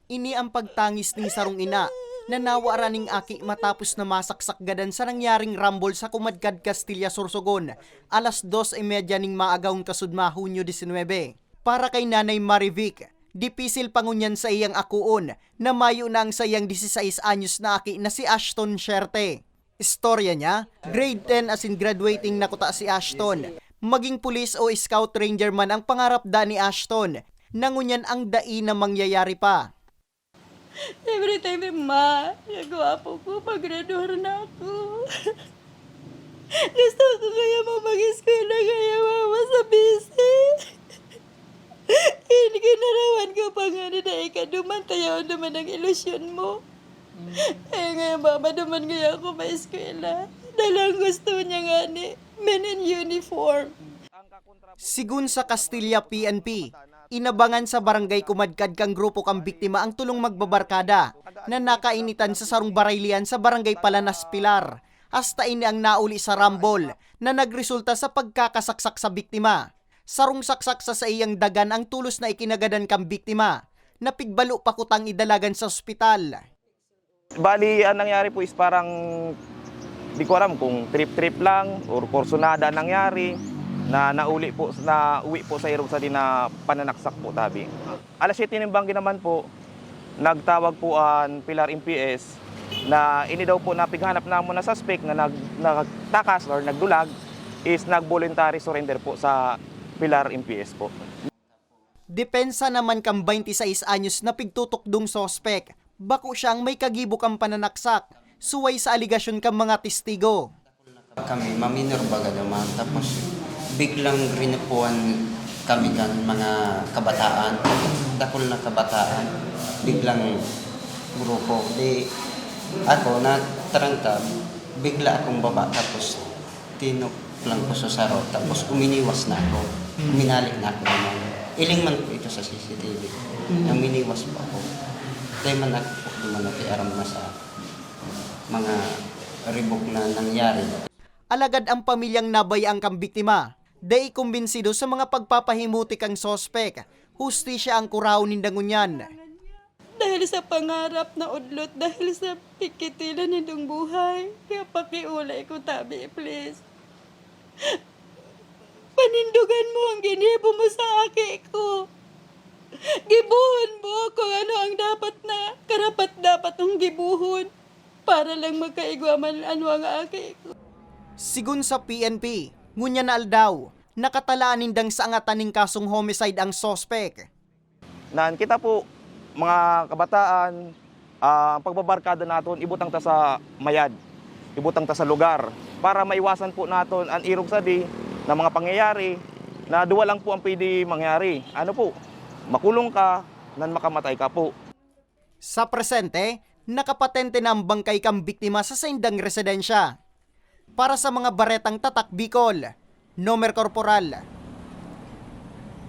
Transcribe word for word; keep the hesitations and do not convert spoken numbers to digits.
Ini ang pagtangis ning sarong ina na nawaran ning aki matapos na masaksak gadan sa nangyaring rambol sa Kumadkad, Castilla, Sorsogon, alas dos y media ning maagahon kasudma, Hunyo disinwebe. Para kay Nanay Marivic, dipisil pa ngunyan sa iyang akoon na mayo na ang saiyang disisais anyos na aki na si Ashton Sherte. Istorya niya, grade ten asin graduating na kuta si Ashton. Maging pulis o scout ranger man ang pangarap da ni Ashton, na ngunyan ang dai na mangyayari pa. Every time, "Ma, kagwapo ko, pagrador na ako." Gusto ko kaya mo mag-eskwela, kaya mama sa busy. Kin-, kinarawan ko pa nga na dai ka duman, kaya duman ang ilusyon mo. Eh, ngayon, mama, duman ngayon ako maeskwela. Dahil ang gusto niya nga ni, men in uniform. Sigun sa Castilla P N P, inabangan sa barangay Kumadkad kan grupo kan biktima ang tulong magbabarkada na nakainitan sa sarong baraylian sa barangay Palanas, Pilar. Hasta ini ang nauli sa rambol na nagresulta sa pagkakasaksak sa biktima. Sarong saksak sa saiyang dagan ang tulos na ikinagadan kan biktima, na pigbalo pa kutang idalagan sa ospital. Bali, ang nangyari po is parang, di ko alam kung trip-trip lang or kursunada ang nangyari na nauli po, na uwi po sa irog sa di na pananaksak po tabi. Alas siyete ng banggi naman po, nagtawag po ang Pilar M P S na ini daw po na pighanap namon na suspect na nag, nagtakas or nagdulag is nag-voluntary surrender po sa Pilar M P S po. Depensa naman kan twenty-six anyos na pigtutukdong suspek, bako siya ang may kagibo kan pananaksak, suway sa alegasyon kan mga testigo. Kami, maminor baga duman. Tapos, biglang grinupuan kami kan mga kabataan. Dakul na kabataan. Biglang grupo. Di, ako, nataranta, bigla akong baba. Tapos, tinok lang ko sa saro. Tapos, uminiwas na ako. Uminali na ako naman. Iling man po ito sa C C T V. Uminiwas pa ako. Kaya man ako, di man nakiaram na sa mga ribok na nangyari. Alagad ang pamilyang nabayaan kan biktima, dai kumbinsido sa mga pagpapahimutik kan suspek. Hustisya ang kurahaw ninda ngunyan. Dahil sa pangarap na udlot, dahil sa pikitilan nindong buhay, kaya pakiulay ko tabi, please. Panindogan mo ang ginibo mo sa aki ko. Gibuhon mo kung ano ang dapat na, karapat-dapat mong gibuhon para lang magkaigwa man ano ang aki ko. Sigun sa P N P, ngunyan na aldaw, nakatalaan nindang saangatan ning kasong homicide ang suspek. Nan kita po, mga kabataan, ah, ang pagbabarkada naton, ibutang ta sa mayad, ibutang ta sa lugar, para maiwasan po naton an irog sadi na mga pangyayari na duwa lang po ang pwede mangyari. Ano po, makulong ka, nan makamatay ka po. Sa presente, nakapatente na ang bangkay kan biktima sa saindang residensya. Para sa mga baretang Tatak Bicol, Nomer Corporal,